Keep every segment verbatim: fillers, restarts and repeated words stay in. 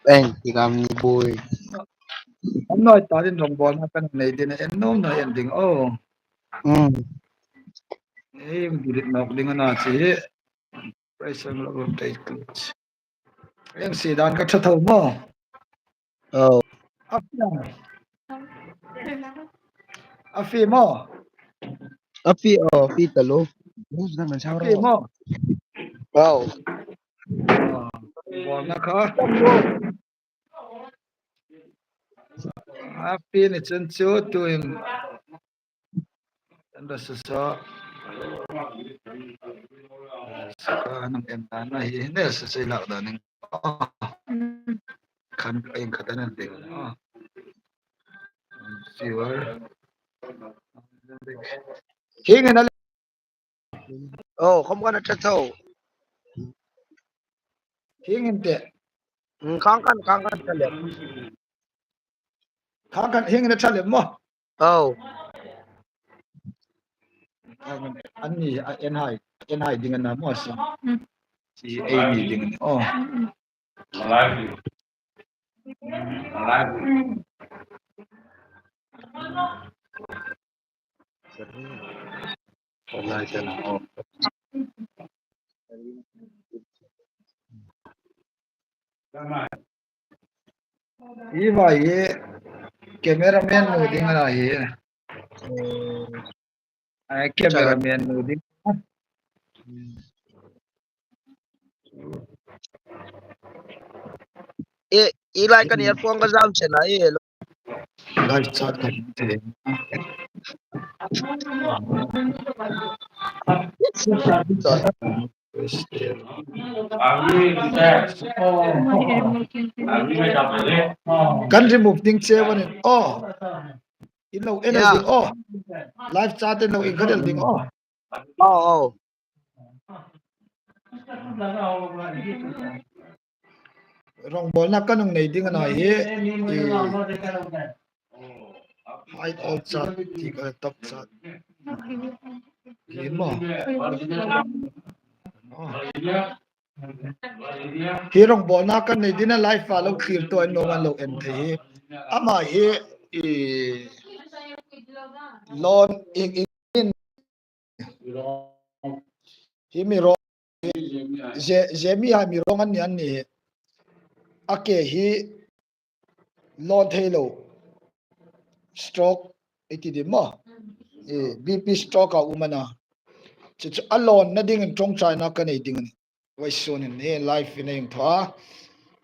Eng, ti kam ni bui. An noi ta din rongbawlna kan nei ding, en nuom nuom en ding, oh. Hmm. Ei, delete nawk ding a na chi. Press and rotate. Eng si dan ka ṭha tho maw? Oh. A fie. A fie maw? A fie, oh, fie ta lo. A fie maw? Oh. Ah, bawlna kha. A fie ni chun chu tuin. Kan ra sa sa. Sa ka nang em ta na hi, ne sa sa lak da ning. Khan eng khat an ding. Viewer. Hieng hin a le. Oh, khom kan a ṭha tho. Hieng hin te. Hmm, khang kan, khang kan ṭha lem. Khang kan hieng hin a ṭha lem maw? Oh. An ni, a, en hai, en hai ding a na maw si. Hmm. Si ei ni ding a na. Oh. Hmm. Hi vai hi cameraman nu ding a na hi. Ai, cameraman nu ding. E, i lai kan earphone ka zam chen a, e. Live chat kan te. Kan remove ding che van in. Oh. In lo en ding. Oh. Live chat in lo in ka del ding. Oh. Oh, oh. Rongbawlna kan hung nei ding a na hi, i, hide all chat, ti ka top chat. Hi maw? Oh. Hi rongbawlna kan nei ding a live a lo clear to an lo, an lo en thei hi. Ama hi, i, lawn, i, i, Hi mi rawng, ze-, zemi hai mi rawng an ni, an ni. A ke hi lawn thei lo. Stroke, i ti ding maw? E, B P stroke a um a na. Chu chu a lawnna dingin ṭawngṭaina ka nei ding a nih. Vawisun hin hi live in a inthaw a.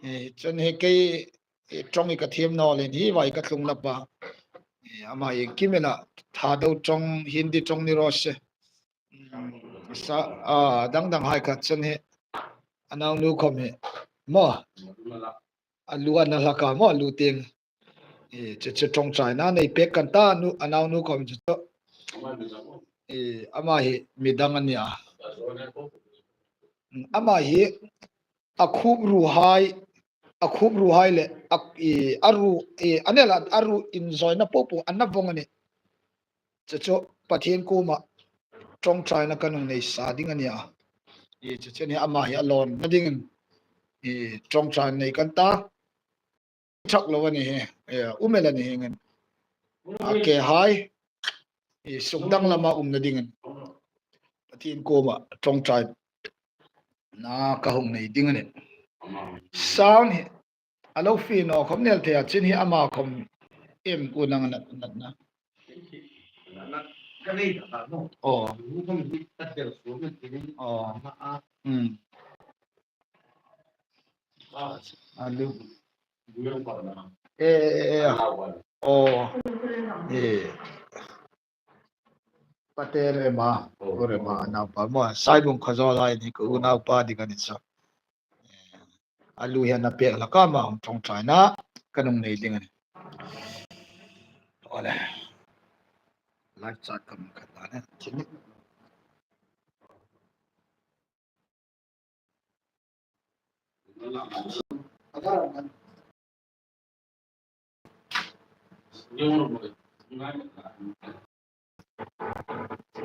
E, chun hi kei, e, ṭawng hi ka thiem naw leiin hi vai ka tlung nâwk a. E, ama hi kimela Thado ṭawng, Hindi ṭawng ni raw se. Sa, a, dang dang hai kha chun hi a naunu khom hi. Maw. A lu a na hlak a maw, a lu tieng. E, chu chu ṭawngṭaina nei pek kan ta, nu, a naunu khom chu chu. E, ama hi mi dang a nih a. Ama hi a khup ruhai, a khup ruhai le, a, e, a ru, e, a nela a ru inzawina po po a na vawng a nih. Chu chu Pathien kuoma ṭawngṭaina kan hung nei sa ding a nih a. E, chu chu ni ama hi a lawnna dingin, e, ṭawngṭaina nei kan ta. Chak lo a ni hi, e, um el a ni hi ngin. A ke hai, e, suk dang lama umna dingin. Pathien kuoma ṭawngṭaina ka hung nei ding a nih. Sound hi, a lo fie naw khom ni el thei a, chun hi ama khom em ku nang nat, nat na. Oh. Oh. Hmm. A lu. E, e, e, e. Oh. E. Patel ema, Ur ema, naupa maw, Saibung Khawzawl hai ni, ka unaupa ding a ni chu. A lu hi a na pek hlak a, ama hung ṭawngṭaina kan hung nei ding a nih. Awle. Live chat kan khat a nih.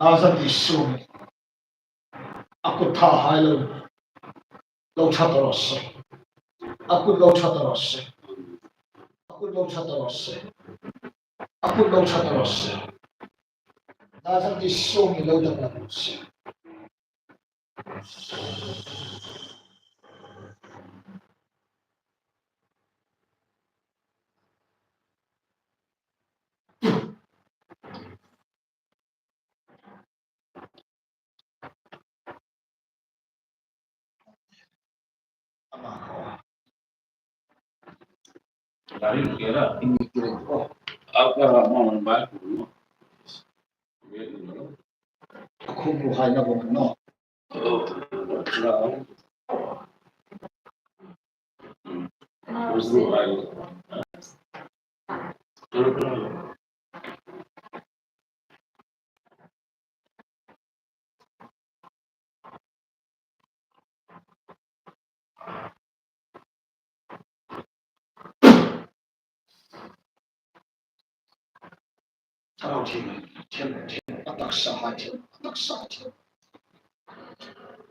Nazareth Isu, a kut ṭha hai lo, lo ṭha ta raw se. A kut lo ṭha ta raw se. A kut lo ṭha ta raw se. A kut lo ṭha ta raw se. Nazareth Isu hmingin lo dam ta raw se. A khup ruhai na vong naw. Thlarau Thienghlim, Thienghlim, Thienghlim, a taksa hai Thienghlim, a taksa hai Thienghlim.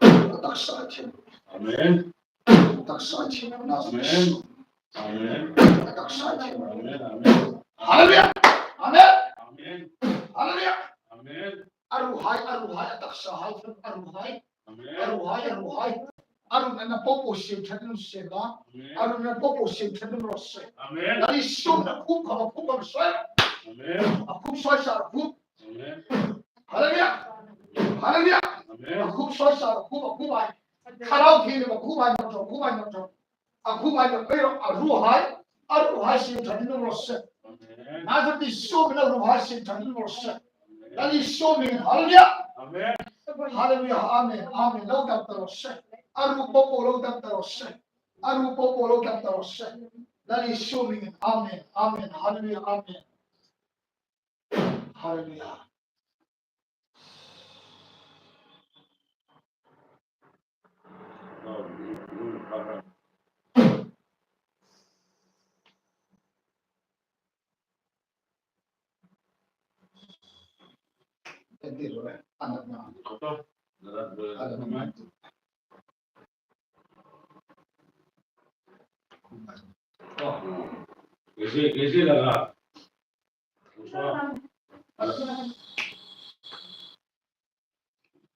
A taksa hai Thienghlim. Amen. A taksa hai Thienghlim. Amen. Amen. A taksa hai Thienghlim. Amen. Amen. Hallelujah. Amen. Amen. Hallelujah. Amen. A ruhai, a ruhai, a taksa hai Thienghlim, a ruhai. Amen. A ruhai, a ruhai. A ruhai na popo siem ṭhat ding sien la. Amen. A ruhai na popo siem ṭhat ding raw se. Amen. Lal Isu hmingin a khup kha, a khup kha soi. Amen. A khup soi sa, a khup. Amen. Hallelujah. Hallelujah. Amen. A khup soi sa, a khup, a khup hai. Thlarau Thienghlim a khup hai naw chau, khup hai naw chau. A khup hai naw pei ro, a ruhai, a ruhai siem ṭhat ding raw se. Amen. Nazareth Isu hmingin a ruhai siem ṭhat ding raw se. Amen. Lal Isu hmingin, hallelujah. Amen. Hallelujah. Amen. Amen. Lo dam ta raw se. A ruh popo lo dam ta raw se. A ruh popo lo dam ta raw se. Lal Isu hmingin. Amen. Amen. Hallelujah. Amen. Hallelujah.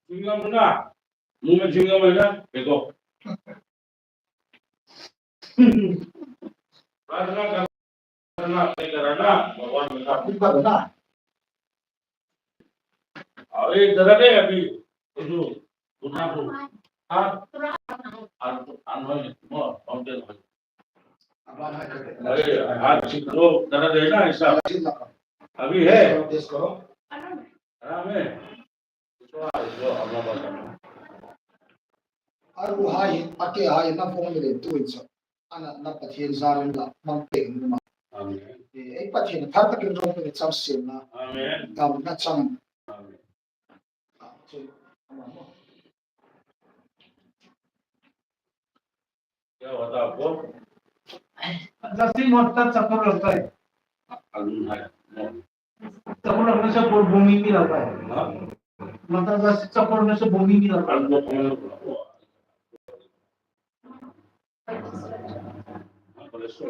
Chewing gum na? Mumma chewing gum na? Pego. Prarthana karna, karna, Bhagwan karna. अरे, जरा दे अभी, कुछ, कुछ ना कुछ। हाँ? अन-, अनहोनी, मो, mountain होई। अरे, हाथ छीन लो, जरा दे ना ऐसा। अभी है। आराम है। A ruhai, a kehai, na vong le tu in sa. Ana, na Pathien zarin la, mang peng ma. Amen. E, ei Pathien thar takin ro pe chang sien na. Amen. Dam na chang. Amen. Ka chu, ama mo. क्या होता आपको? जैसे ही मरता चक्कर लगता है। अजून है। चक्कर लगने से वो बॉमिंग भी लगता है। हाँ? मतलब जैसे चक्कर लगने से बॉमिंग भी लगता है। अजून तो कौन है? हाँ, बोले सो।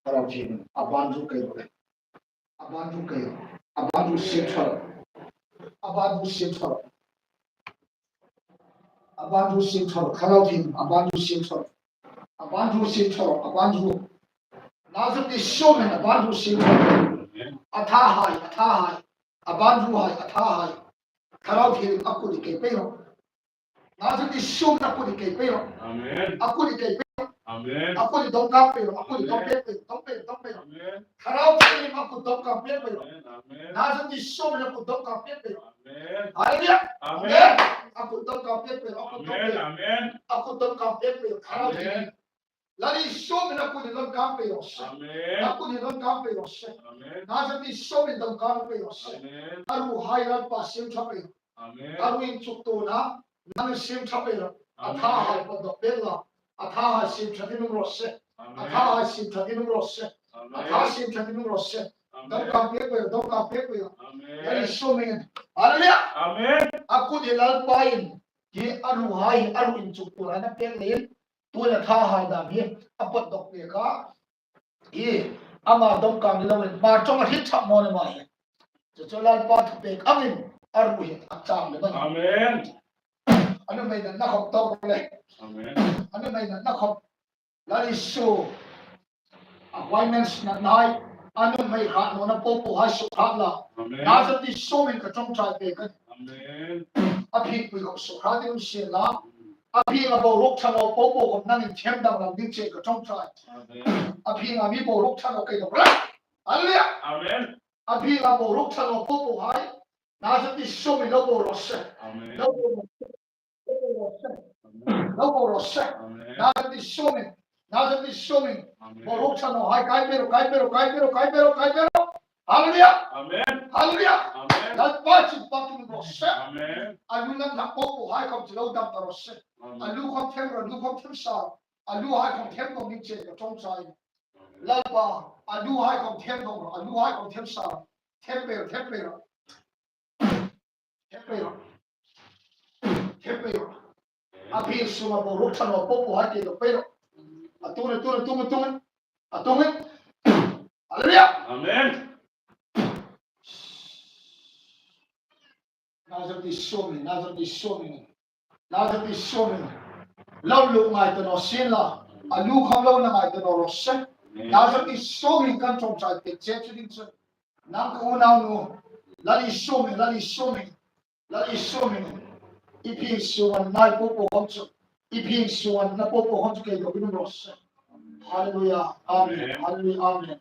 Thlarau Thienghlim, a ban zu kei ro. A ban zu kei ro. A ban zu siem ṭha ro. A ban zu siem ṭha ro. A ban zu siem ṭha ro. Thlarau Thienghlim, a ban zu siem ṭha ro. A ban zu siem ṭha ro. A ban zu. Nazareth Isu hmingin a ban zu siem ṭha ro. A ṭha hai, a ṭha hai. A ban zu hai, a ṭha hai. Thlarau Thienghlim, a kut kei pei ro. Nazareth Isu hmingin a kut kei pei ro. Amen. A kut kei pei ro. Amen. A kut hi dawngkang pei ro, a kut hi dawng pei, dawng pei, dawng pei. Amen. Thlarau Thienghlim a kut dawngkang pei, pei ro. Amen, amen. Nazareth Isu hmingin a kut dawngkang pei, pei ro. Amen. Hallelujah. Amen. Amen. A kut dawngkang pei, pei ro, a kut dawng pei. Amen, amen. A kut dawngkang pei, pei ro. Thlarau Thienghlim. Amen. Lal Isu hmingin a kut hi dawngkang pei raw se. Amen. A kut hi dawngkang pei raw se. Amen. Nazareth Isu hmingin dawngkang pei raw se. Amen. A ruhai Lalpa siem ṭha pei ro. Amen. A ruin chuk tuna, nangin siem ṭha pei ro. A thahai pawt dawk pei la. A thahai siem ṭha ding um raw se. A thahai siem ṭha ding um raw se. A tha siem ṭha ding um raw se. Dawngkang pei pei, dawngkang pei pei. Amen. Lal Isu hmingin. Hallelujah. Amen. A kut hi Lalpa'n hi a ruhai, a ruin chuk tuna a pêk leiin, tuhin a thahai dam hi a pawt dawk pei a. Hi, ama dawngkang ni loin, Hmar ṭawnga hriet ṭhak naw ni ma hi. Chu chu Lalpa thupêk angin a ruh hi a chang lem a nih. Amen. A nuhmei natna khawm tawk le. Amen. A nuhmei natna khawm. Lal Isu. A appointments natnahai. A nuhmei khat nawna po po hai sukhrât la. Amen. Nazareth Isu hmingin ka ṭawngṭai pêk a nih. Amen. A phingpui khawm sukhrât ding sien la. A phinga boruok ṭha naw po po khawm nangin thiem danglam ding chun ka ṭawngṭai. Amen. A phinga mi boruok ṭha naw kei dawk la. Hallelujah. Amen. A phinga boruok ṭha naw po po hai. Nazareth Isu hmingin lo bo raw se. Amen. Lo bo raw se. Lo bo raw se. Amen. Nazareth Isu hmingin. Nazareth Isu hmingin. Amen. Boruok ṭha nawhai kai pei ro, kai pei ro, kai pei ro, kai pei ro, kai pei ro. Hallelujah. Amen. Hallelujah. Amen. Lalpa chu pa tu raw se. Amen. A lu natna po po hai khawm chu lo dam ta raw se. Amen. A lu khawm thiem ro, a lu khawm thiem sa. A luhai khawm thiem dawng ding chun ka ṭawngṭai. Amen. Lalpa, a luhai khawm thiem dawng ro, a luhai khawm thiem sa. Thiem pei ro, thiem pei ro. Thiem pei ro. Thiem pei ro. A phi sunga boruok ṭha naw po po hai kei dawk pei ro. A tung, a tung, a tung, a tung. A tung. Hallelujah. Amen. Nazareth Isu hmingin, Nazareth Isu hmingin. Nazareth Isu hmingin. Lo lu ngai ta naw sien la. A lu khawm lo na ngai ta naw raw se. Amen. Nazareth Isu hmingin kan ṭawngṭai pêk che chu ding chun. Nang ka unaunu. Lal Isu hmingin, Lal Isu hmingin. Lal Isu hmingin. I phi sunga nai po po khawm chu. I phi sunga na po po khawm chu kei dawk ding um raw se. Hallelujah. Amen. Amen. Hallelujah. Amen.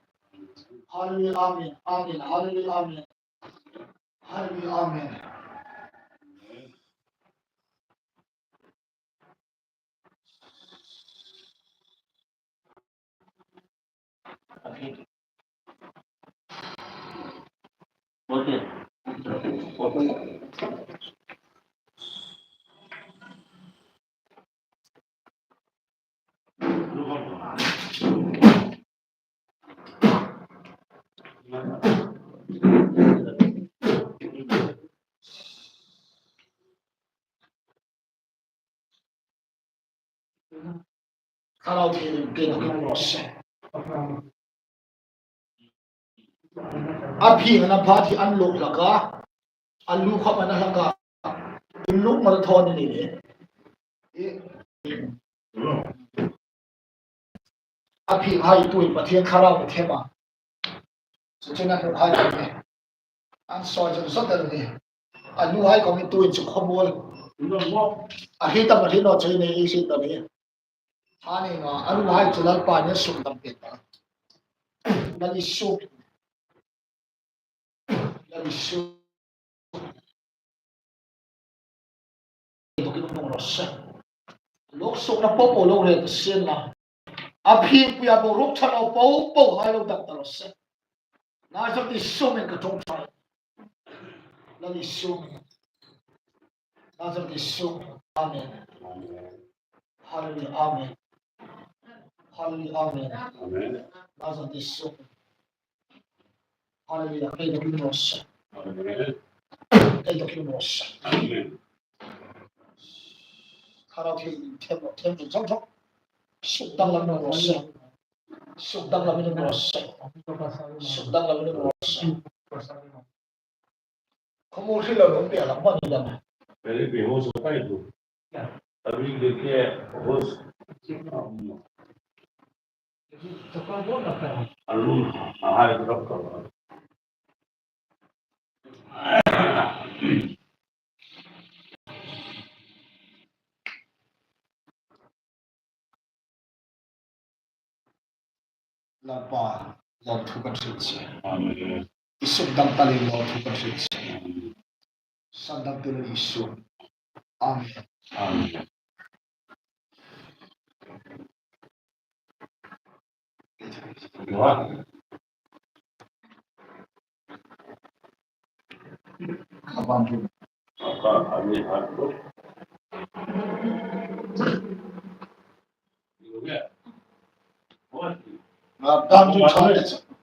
Hallelujah. Amen. Amen. Hallelujah. Amen. Hallelujah. Amen. Thlarau Thienghlim kei dawk ding um raw se. A phi natna phat hi an luk hlak a. A lu khawm an luk hlak a. In luk mal thaw ni ni. A phinghai tuhin Pathien Thlarau a them a. Chu chu a hnuhai khawm ni. An sawi zuk zuk el ni. A luhai khawm ni tuhin chu khawmuol. A hriet am a hriet naw chu ni ei hriet ta ni. Thaninga a luhai chu Lalpa'n a sukdam pek ta. Lal Isu. Lal Isu. Dawk ding um raw se. Lawk sukna po po lo hre ta sien la. A phingpuia boruok ṭha naw po po hai lo dam ta raw se. Nazareth Isu hmingin ka ṭawngṭai. Lal Isu hmingin. Nazareth Isu hmingin. Amen. Hallelujah. Amen. Hallelujah. Amen. Amen. Nazareth Isu. Hallelujah. Kei dawk ding um raw se. Amen. Kei dawk ding um raw se. Amen. Thlarau Thienghlim them, them, them, them, them. Sukdanglam um raw se. Sukdanglam um raw se. Sukdanglam um raw se. Khawmuol hril lo ding pei hlak maw ni dam. Pei pei ho so kai du. Abi ke ke ho. Alun a hai drop ka. Lalpa, lawmthu kan hril che. Amen. Isu dam talin lawmthu kan hril che. Sandamtu Lal Isu. Amen. Amen.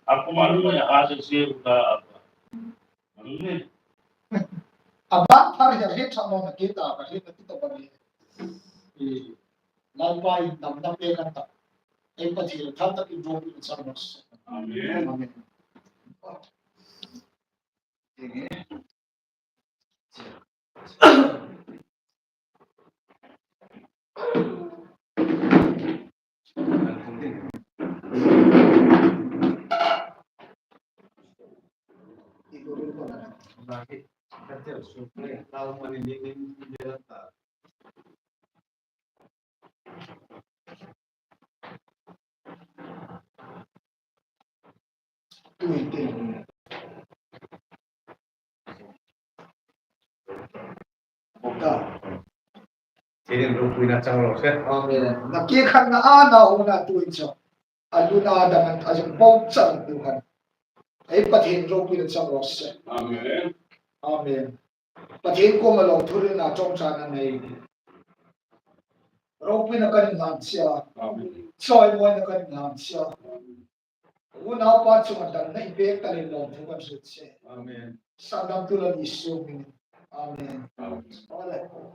आपको मालूम है, आज से आपका मालूम नहीं? Ama phar hi hriet ṭha naw a ni ta, ka hrietna ti tawp a nih. Lalpa'n damna pêk a ta. Ei Pathien ṭha takin ropuina chang raw se. Amen. Amen. Thienin ropuina chang raw se. Amen. Na ke khan na a na huna tuin chu. A luna dam an a jong bo chang tu han. Ei Pathien ropuina chang raw se. Amen. Amen. Pathien kuoma lawmthu hrilna ṭawngṭaina nei. Ropuina kan inhlan che a. Amen. Chawimawina kan inhlan che a. Amen. Unaupa chunga damna i pêk talin lawmthu kan hril che. Amen. Sandamtu Lal Isu hmingin. Amen. Amen. Amen.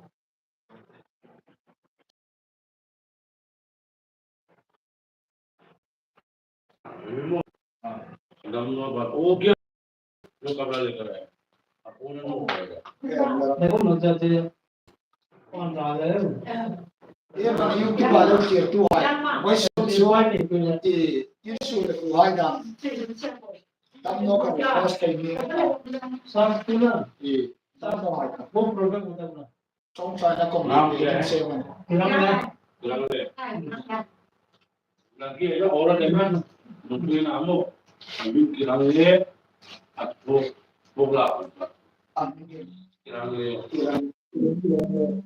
Ṭawngṭaina kawng lam le. Lam le. Lam le. Lagi ela ora de man. Nungkin amo. Nungkin kirang le. At bo. Bo la. Kirang le. Kirang le.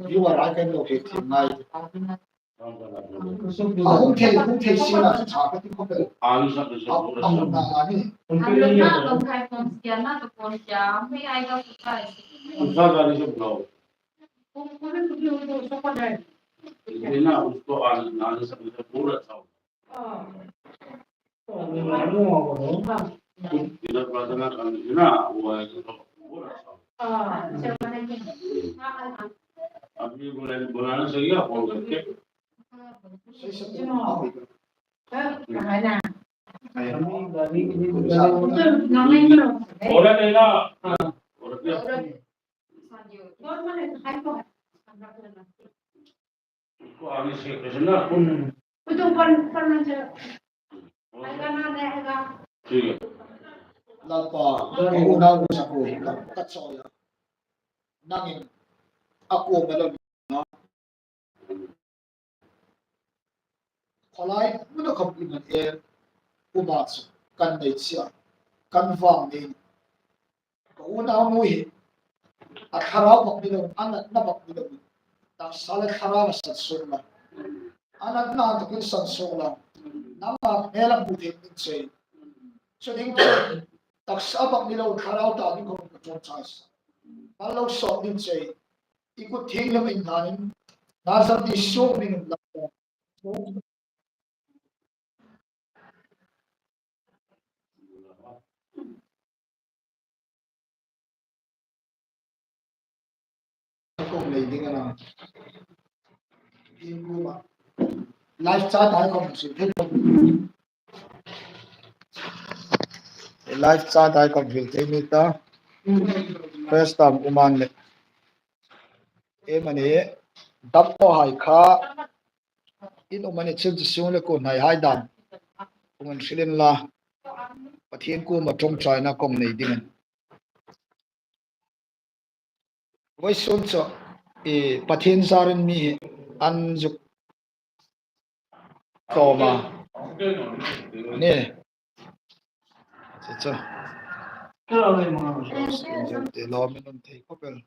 You are right, I know it, my. A hung thei, hung thei sina chu ṭha ka ti khawp el. A, a hung na a ni. अभी बुला-, बुलाना चाहिए आप फोन करके। और है ना? और क्या? इसको आगे से कैसे ना? ठीक है। Lalpa, ka unau sak hi ka, ka chawi a. Nangin a kuoma lo ni. Khawlai hmuna khawm i man el, kuoma chu kan nei che a, kan vâng nei. Ka unaunu hi a thlarau bak ni lo, a natna bak ni lo, taksa le thlarau a san suok la. A natna takin san suok la. Nangma hmêla hmu thei ning che. Chu ding chu taksa bak ni lo, thlarau ta ding khawm ka ṭawngṭai sa. Mal lo sawt ning che. I kut thienghlim inhlan in, Nazareth Isu hmingin la. Live chat hai khawm hril thei. Live chat hai khawm hril thei ni ta. First time um an le. Em a ni, dam naw hai kha, in um a ni chun chu sung le kuo hnai hai dan hung inhril inla, Pathien kuoma ṭawngṭaina kong nei ding a nih. Vawisun chu, e, Pathien zarin mi hi an zuk tlawm a. Ni. Chu chu. Te lawm in um thei khawp el.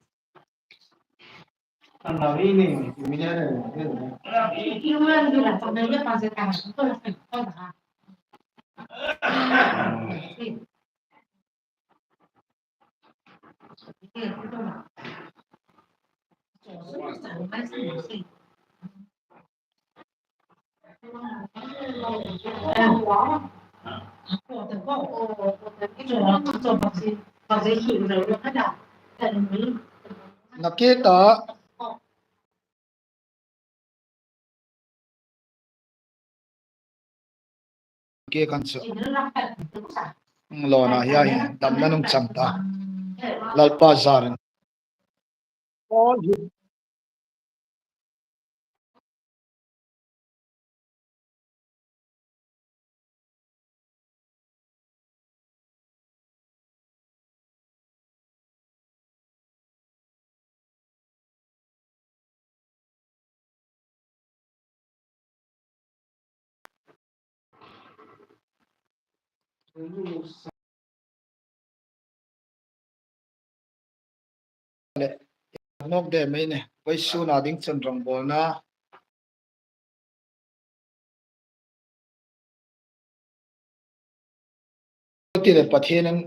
Nakie ta. Ke kan chu. Lawna hi a hin damna nung chang ta. Lalpa zarin. Paul hi Nawk de mai ni, vawisuna ding chun rongbawlna. Ti le Pathienin